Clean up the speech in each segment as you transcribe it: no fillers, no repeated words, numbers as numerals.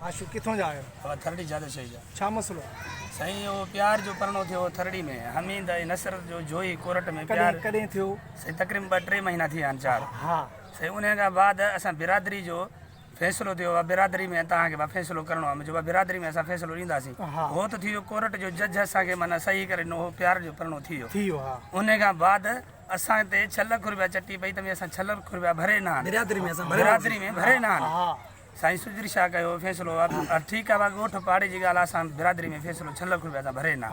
آشو ڪٿون جا آهيو؟ بابا ٿرڙي جادو شاهي جا. ڇا مسئلو؟ سائين اهو پيار جو پرڻو ٿيو هو ٿرڙي ۾ حميد ۽ نصرت جو جوهي ڪورٽ ۾ پيار. ڪڏهن ڪڏهن ٿيو؟ سائين تقريبن ٻه ٽي مهينا ٿي ويا آهن چار. ها. سائين انهي کان بعد اسان برادري جو فيصلو ٿيو وا برادري ۾ توهان کي وا فيصلو ڪرڻو آهي منهنجو وا برادري ۾ اسان فيصلو ڏينداسين هو ته ٿي ويو ڪورٽ جو جج اسان کي معنيٰ صحيح ڪري ڏنو هو پيار جو پرڻو ٿي ويو. ٿي ويو ها. انهي کان بعد اسان تي ڇهه لک روپيا چٽي پئي ته اسان ڇهه لک روپيا ڀري نه آهن. برادري ۾ اسان برادري ۾ ڀري نه آهن. ها. سائين سجري شاهه ڪيو فيصلو ٺيڪ آ ڳوٺ پاڙي جي ڳالهه اسان برادري ۾ فيصلو ڇهه لک روپيا اسان ڀري نه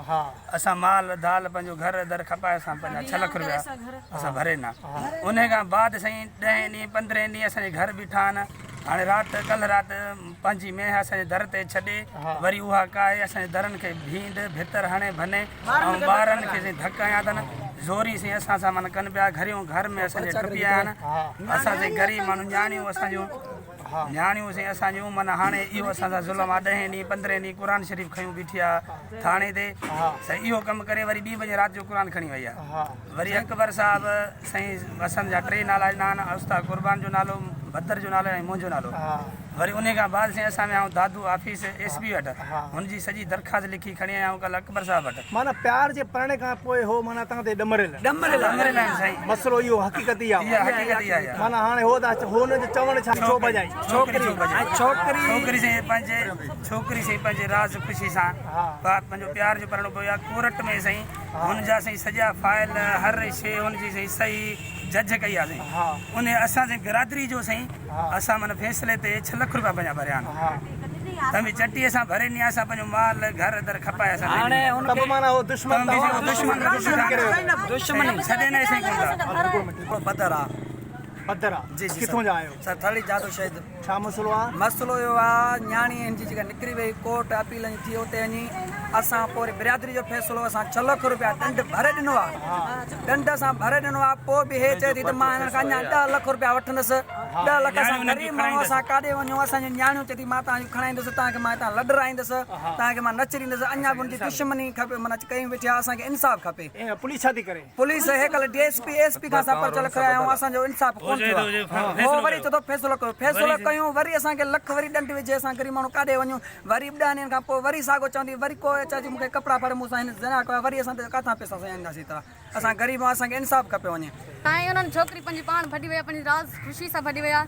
اسان مال دال پنهنجو گهر در کپائي اسان پنهنجا ڇهه لک روپيا اسان ڀري نه انهي کان بعد سائين ڏهين ڏينهن پندرهين ڏينهن اسان جي گهر بيٺا آهن هاڻي رات ڪلهه رات پنهنجي مينهن اسان جي در تي ڇڏي وري اها ڪاهي اسان جي درن کي ڀينڊ ڀتر هڻي ڀني ۽ ٻارن کي سائين ڌڪ هنيا اٿن زوري سائين اسان سان معنيٰ ڪن پيا گهريون گهر ۾ اسان جي ٽپي آيا آهن اسان سائين غريب ماڻهو نياڻيون اسان جون نياڻيون سائين اسان جون معنيٰ هاڻي اهو اسان سان ظلم آ ڏهين ڏينهن پندرهين ڏينهن قرآن شريف کنيون بيٺي آ ٿاڻي تي سائين اهو ڪم ڪري وري ٻي بجي رات جو قرآن کڻي وئي آ وري اڪبر صاحب سائين اسان جا ٽي نالا ڏنا آهن استاد قربان جو نالو بدر جو نالو ۽ منهنجو نالو وري انهي کان بعد سائين اسان ويا آهيون دادو آفيس ايس پي وٽ هن جي سڄي درخواست لکي کڻي آيا آهيون ڪلهه اڪبر صاحب وٽ. معنيٰ پيار جي پرڻي کان پوء هو معنيٰ تان تي ڏمريل. ڏمريل آهن سائين. مسئلو اهو حقيقت اها. اها حقيقت اها آهي. معنيٰ هاڻي هو ته هو هن جو چوڻ ڇا ڇو ڀڄائي. ڇوڪري ڇو ڀڄائي. ڇوڪري ڇوڪري سائين پنهنجي ڇوڪري سائين پنهنجي راز خوشي سان پنهنجو پيار جو پرڻو پيو آهي ڪورٽ ۾ سائين هن جا سائين سڄا فائل هر شي هن جي سائين صحيح جج ڪئي آهي سائين ان اسان سائين برادري جو سائين اسان معنيٰ فيصلي تي ڇهه لک روپيا پنهنجا ڀريا آهن تنهن به چٽي اسان ڀري ني اسان پنهنجو مال گهر در کپائي اسان هاڻي هن ته به معنيٰ هو دشمن ته هو دشمن دشمن ڇڏي نه سائين ڪون ٿا بدر آ بدر آ جي جي ڪٿون جا آهيو سر ٿرڙي جادو شهيد ڇا مسئلو آ؟ مسئلو اهو آ نياڻي هن جي جيڪا نڪري وئي ڪورٽ اپيل ۽ ٿي اتي وڃي اسان پوري برادري جو فيصلو اسان ڇهه لک روپيا ڏنڊ ڀري ڏنو آ ڏنڊ اسان ڀري ڏنو آ پوء به هي چئي ٿي ته مان هنن کان اڃا ڏهه لک روپيا وٺندس ڏهه لک اسان غريب ماڻهو اسان ڪاڏي وڃون اسان جون نياڻيون چئي ٿي مان توهان جون کڻائيندس توهان کي مان هتان لڏرائيندس توهان کي مان نچريندس اڃا به هن جي دشمني کپي معنيٰ ڪيون ويٺي آ اسان کي انصاف کپي. پوليس ڇا ٿي ڪري؟ پوليس هيڪل D S P S P کان اسان پرچا لکرايا آهيون اسان جو انصاف ڪونه ٿيو آهي هو وري چئي ٿو فيصلو ڪيو فيصلو ڪيون وري اسان کي لک وري ڏنڊ وجهي اسان غريب ماڻهو ڪاڏي وڃون وري به ڏهن ڏينهن کان پوء وري ساڳو چوندي وري ڪو اچي اچي مون کي ڪپڙا ڦاڙي مون سان هن زنا ڪيو آهي وري اسان تي ڪاٿان پئسا سائين آڻينداسين ايترا اسان غريب آهيون اسان کي انصاف کپي وڃي. سائين انهن ڇوڪري پنهنجي پاڻ ڀڄي ويا پنهنجي راز خوشي سان ڀڄي ويا.